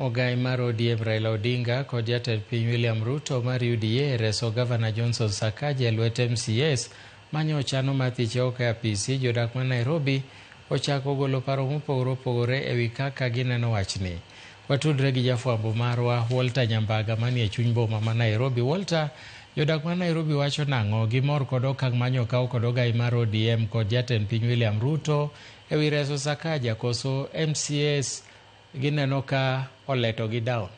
Ogai mar ODM Raila Odinga kod jatend piny William Ruto mar UDA reso Gavana Johnson Sakaja e lwet MCAs manyo ochano mar thiche oko e apisi. Jodak ma Nairobi ochako golo paro mopogore opogore e wi kaka gineno wachni. Watudre gi jafwambo marwa Walter Nyambaga manie chuny boma ma Nairobi. Walter, jodak ma Nairobi wacho nang'o? Gimor kod okang' manyo okaw kod ogai mar ODM kod jatend piny William Ruto e wi reso Sakaja koso MCAs gineno ka oletogi down?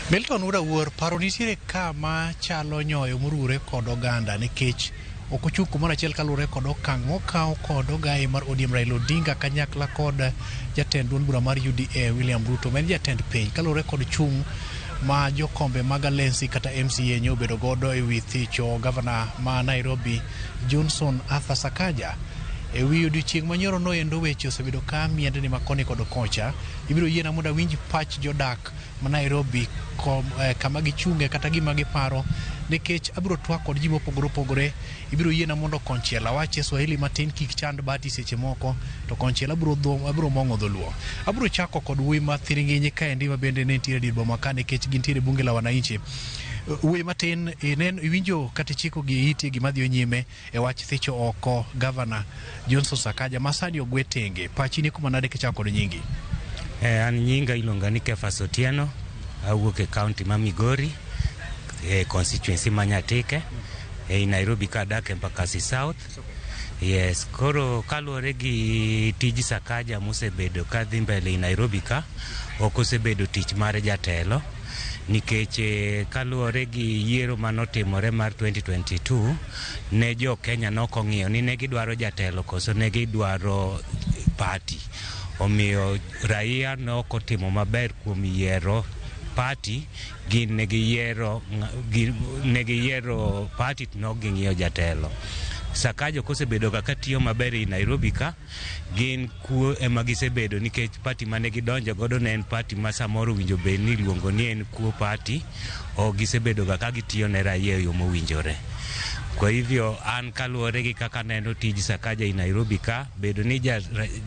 Milton Wuod, paro nitiere ka ma chalo nyoyo morure kod oganda nikech ok ochung' kumoro achiel kaluwore kod okang' mokaw kod ogaye mar ODM Raila Odinga kanyakla kod jatend duond bura mar UDA William Ruto ma en jatend piny kaluwore kod chung' ma jokombe mag Alensi kata MCA nyo obedo godo ewi thicho gavana ma Nairobi Johnson Arthur Sakaja. Ewi odiochieng' manyoro no endo weche osebedo ka miendni ma koni kod kocha. Ibiro yiena mondo awinj pach jodak ma Nairobi kama gichunge kata gima giparo nikech abiro twak kod ji mopogore opogore. Ibiro yiena mondo konchiel awach e Swahili matin kik chand bati seche moko to konchiel abiro mong'o dholuo. Abiro chako kod wuoyi ma thiringinyi kaendi ma bende ne nitiere dier boma ka nikech gintiere bunge la wananchi. Wuoyi matin iwinjo kata ichiko gi iti gima dhi nyime e wach thicho oko gavana Johnson Sakaja ma sani ogwe tenge. Pachi ni kuma nade kichako kod nyingi? An nyinga iluonga ni Kefas Otieno, awuok e county ma Migori, e constituency ma Nyatike, ei Nairobi ka adak Embakasi South. Yes, koro kaluwore gi tij Sakaja mosebedo ka dhi mbele e Nairobi ka, ok osebedo tich mar jatelo nikech kaluwore gi yiero manotimore mar 2022 ne jo Kenya nok ong'iyo ni ne gidwaro jatelo koso ne gidwaro party. Omiyo raia ne ok otimo maber kuom yiero party, gin ne giyiero party to nok ging'iyo jatelo. Sakaja ok osebedo ga katiyo maber ei Nairobi ka, gin kuo ema gisebedo nikech party mane gidonjo godo ne en party ma samoro owinjo bed ni iluongo ni en kuo party, ok gisebedo ga ka gitiyo ne raia e yo mowinjore. Kwa hivyo an kaluwore gi kaka aneno tij Sakaja ei Nairobi ka, bedo ni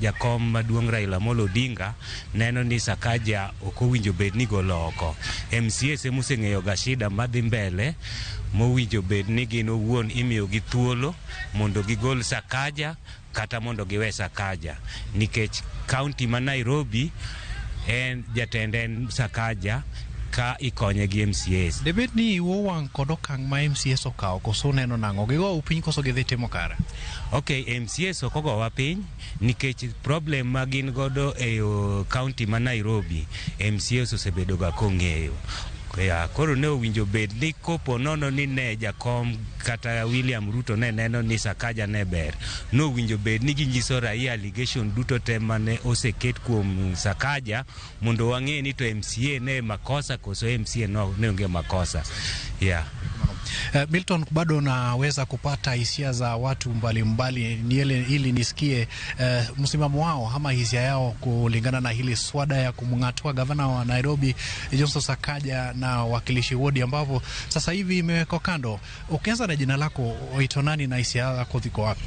jakom maduong' Raila Amolo Odinga neno ni Sakaja ok owinjo bed ni igolo oko. MCAs ema oseng'eyo ga shida madhi mbele mowinjo bed ni gin owuon imiyogi thuolo mondo gigol Sakaja kata mondo giwe Sakaja nikech county ma Nairobi en jatende en Sakaja ka ikonye gi MCAs. Debed ni iwu owang' kod okang' ma MCAs okawo koso uneno nang'o? Gigou piny koso gidhi timo kare? Ok, MCAs ok ogowa piny nikech problem ma gin godo e county ma Nairobi, MCAs osebedo ga kong'eyo. Ya, koro ne owinjo bed ni kopo nono ni ne jakom kata William Ruto ne neno ni Sakaja ne ber, nowinjo bed ni ginyiso raia allegation duto te mane oseket kuom Sakaja mondo wang'e ni to MCA ne makosa koso MCA no, ne onge makosa. Yeah. Milton, bado naweza kupata hisia za watu mbalimbali niele, ili nisikie msimamo wao ama hisia yao kulingana na hili swada ya kumng'atua gavana wa Nairobi Johnson Sakaja na wakilishi wodi ambavyo sasa hivi imewekwa kando. Ukianza na jina lako, waitwa nani na hisia yako ziko wapi?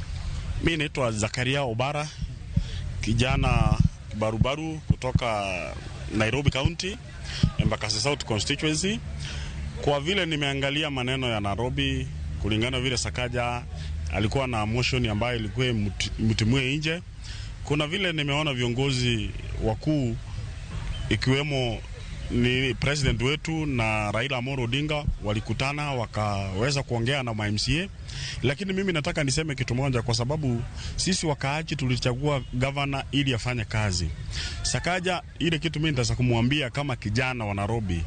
Mi naitwa Zakaria Obara, kijana barubaru kutoka Nairobi County, Embakasi South constituency. Kwa vile nimeangalia maneno ya Nairobi, kulingana vile Sakaja alikuwa na motion ambayo ilikuwa imtimue nje, kuna vile nimeona viongozi wakuu ikiwemo ni president wetu na Raila Amolo Odinga walikutana wakaweza kuongea na ma MCA, lakini mimi nataka niseme kitu moja, kwa sababu sisi wakaaji tulichagua governor ili afanye kazi. Sakaja, ile kitu mimi nitaweza kumwambia kama kijana wa Nairobi,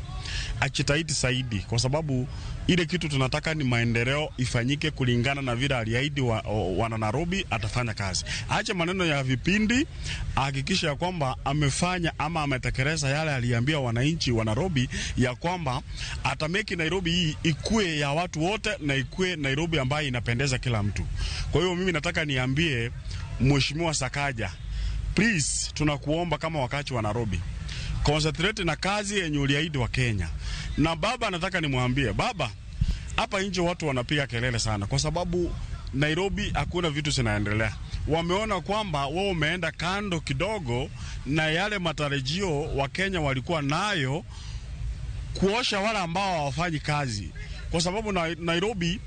ajitahidi zaidi, kwa sababu ile kitu tunataka ni maendeleo ifanyike kulingana na vile aliahidi wana Nairobi atafanya kazi. Ache maneno ya vipindi, ahakikishe ya kwamba amefanya ama ametekeleza yale aliambia wananchi wa Nairobi ya kwamba atameki Nairobi hii ikue ya watu wote na ikue Nairobi ambayo inapendeza kila mtu. Kwa hiyo mimi nataka niambie Mheshimiwa Sakaja, please, tunakuomba kama wakaaji wa Nairobi, concentrate na kazi yenye uliahidi wa Kenya. Na baba, nataka nimwambie baba, hapa nje watu wanapiga kelele sana kwa sababu Nairobi hakuna vitu zinaendelea. Wameona kwamba wao umeenda kando kidogo na yale matarajio Wakenya walikuwa nayo, kuosha wale ambao hawafanyi kazi, kwa sababu na Nairobi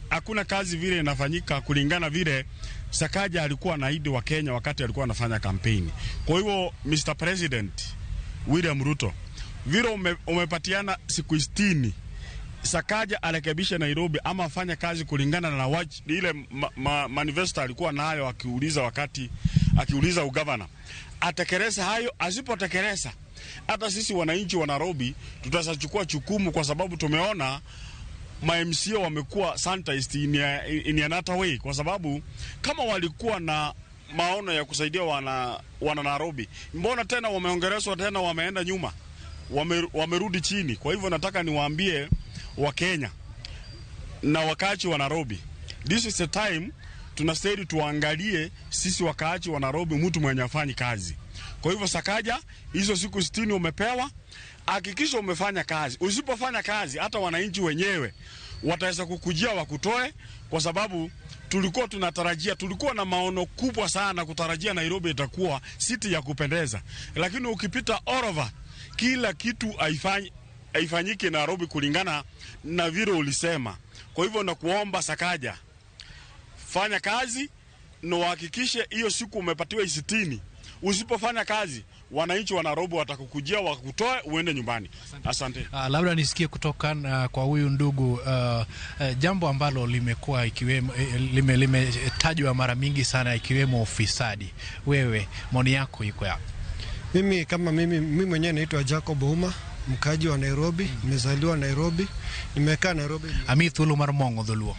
hakuna kazi vile inafanyika kulingana vile Sakaja alikuwa anaahidi Wakenya wakati alikuwa anafanya kampeni. Kwa hivyo Mr. President William Ruto, vile umepatiana siku 60 Sakaja arekebishe Nairobi ama afanye kazi kulingana na ile manifesto alikuwa nayo akiuliza wakati akiuliza ugavana, atekeleze hayo. Asipotekeleza, hata sisi wananchi wa Nairobi tutachukua jukumu, kwa sababu tumeona ma MCA wamekuwa sanitized in another way, kwa sababu kama walikuwa na maono ya kusaidia wana Nairobi, mbona tena wameongerezwa tena wameenda nyuma, wamerudi chini? Kwa hivyo nataka niwaambie Wakenya na wakaaji wa Nairobi, this is the time tunastahili tuangalie sisi wakaaji wa Nairobi mtu mwenye afanyi kazi. Kwa hivyo Sakaja, hizo siku 60 umepewa, hakikisha umefanya kazi. Usipofanya kazi, hata wananchi wenyewe wataweza kukujia wakutoe, kwa sababu tulikuwa tunatarajia, tulikuwa na maono kubwa sana kutarajia Nairobi itakuwa city ya kupendeza, lakini ukipita all over, kila kitu haifanyiki Nairobi kulingana na vile ulisema. Kwa hivyo nakuomba Sakaja, fanya kazi na uhakikishe hiyo siku umepatiwa 60. Usipofanya kazi, wananchi wa Nairobi watakukujia wakutoe uende nyumbani. Asante. Labda nisikie kutoka kwa huyu ndugu jambo ambalo limekuwa ikiwemo limetajwa mara mingi sana ikiwemo ufisadi. Wewe maoni yako iko yapi? Mimi kama mimi mwenyewe naitwa Jacob Ouma, mkaaji wa Nairobi, nimezaliwa Nairobi, nimekaa Nairobi. Ami thuolo mar mong'o dholuo.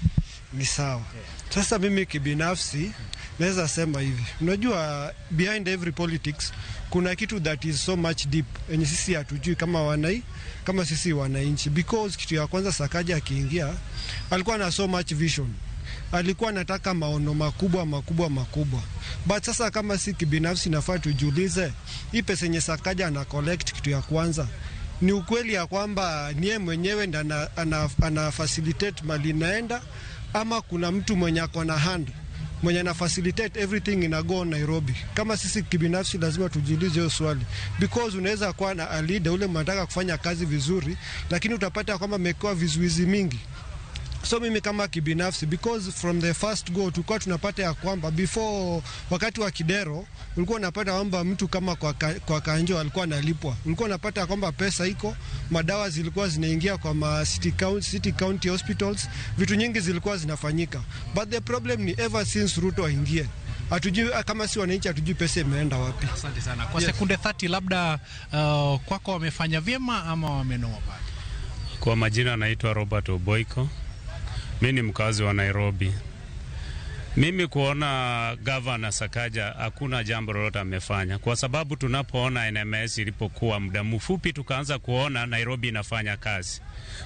Ni sawa. Sasa mimi kibinafsi naweza sema hivi, unajua behind every politics kuna kitu that is so much deep yenye sisi hatujui kama sisi wananchi, because kitu ya kwanza Sakaja akiingia alikuwa na so much vision, alikuwa anataka maono makubwa makubwa makubwa, but sasa kama si kibinafsi nafaa tujiulize, hii pesa yenye Sakaja ana collect, kitu ya kwanza ni ukweli ya kwamba ni yeye mwenyewe ndo ana facilitate mali inaenda, ama kuna mtu mwenye ako na hand mwenye ana facilitate everything ina go Nairobi? Kama sisi kibinafsi lazima tujiulize hiyo swali, because unaweza kuwa na a leader ule mnataka kufanya kazi vizuri, lakini utapata kwamba amewekewa vizuizi mingi. So mimi kama kibinafsi, because from the first go tulikuwa tunapata ya kwamba before, wakati wa Kidero, ulikuwa unapata kwamba mtu kama kwa Kanjo alikuwa analipwa, ulikuwa unapata kwamba pesa iko, madawa zilikuwa zinaingia kwa ma city county hospitals, vitu nyingi zilikuwa zinafanyika, but the problem ni ever since Ruto aingie, hatujui, kama si wananchi hatujui pesa imeenda wapi. Asante sana. Kwa Yes. sekunde 30 labda, kwako wamefanya vyema ama wamenoa pale? Kwa majina naitwa Robert Oboiko. Mi ni mkazi wa Nairobi. Mimi kuona gavana Sakaja hakuna jambo lolote amefanya, kwa sababu tunapoona NMS ilipokuwa muda mfupi tukaanza kuona Nairobi inafanya kazi.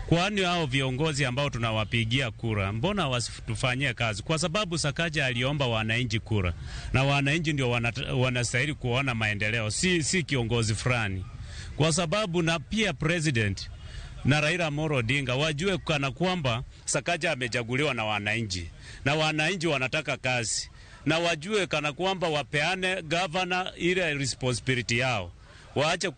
Kwani hao viongozi ambao tunawapigia kura, mbona wasitufanyie kazi? Kwa sababu Sakaja aliomba wananchi kura na wananchi ndio wanastahili kuona maendeleo, si kiongozi fulani, kwa sababu na pia president na Raila Amolo Odinga wajue kana kwamba Sakaja amechaguliwa na wananchi na wananchi wanataka kazi, na wajue kana kwamba wapeane gavana ile responsibility yao, waache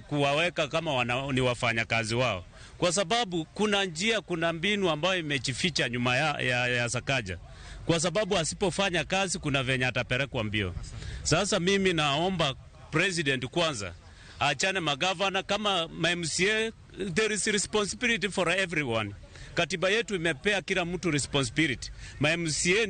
kuwaweka kama ni wafanyakazi wao, kwa sababu kuna njia, kuna mbinu ambayo imejificha nyuma ya Sakaja, kwa sababu asipofanya kazi kuna venye atapelekwa mbio. Sasa mimi naomba president kwanza achane magavana kama MCA, there is responsibility for everyone. Katiba yetu imepea kila mtu responsibility. Ma MCA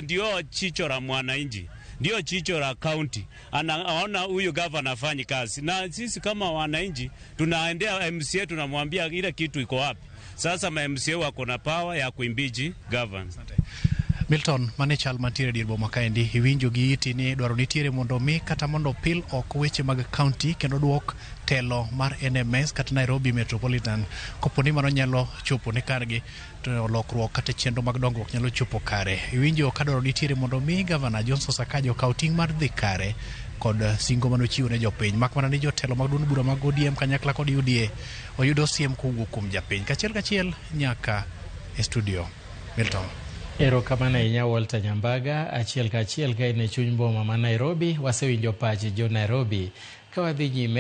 ndio jicho la mwananchi, ndio jicho la county. Anaona huyu gavana afanyi kazi, na sisi kama wananchi tunaendea MCA, tunamwambia ile kitu iko wapi. Sasa ma MCA wako na power ya kuimpeach governor. Milton, mane chal mantiere dier boma kaendi, iwinjo gi iti ni dwaro nitiere mondo mi kata mondo pil oko weche mag county kendo duok telo mar NMS kata Nairobi Metropolitan. Kopo ni mano nyalo chopo ne kargi, to lokruok kata chenro mag dongruok nyalo chopo kare. Iwinjo ka dwaro nitiere mondo mi gavana Johnson Sakaja okaw ting' mar dhi kare kod singo manochiwo ne jopiny, mak mana ni jotelo mag duond bura mag ODM kanyakla kod UDA oyudo siem kowuok kuom japiny kachiel kachiel nyaka e studio. Milton. Erokamano ahinya Walter Nyambaga, achiel kachiel ka in e chuny boma ma Nairobi, wasewinjo pach jo Nairobi. Ka wadhi nyime.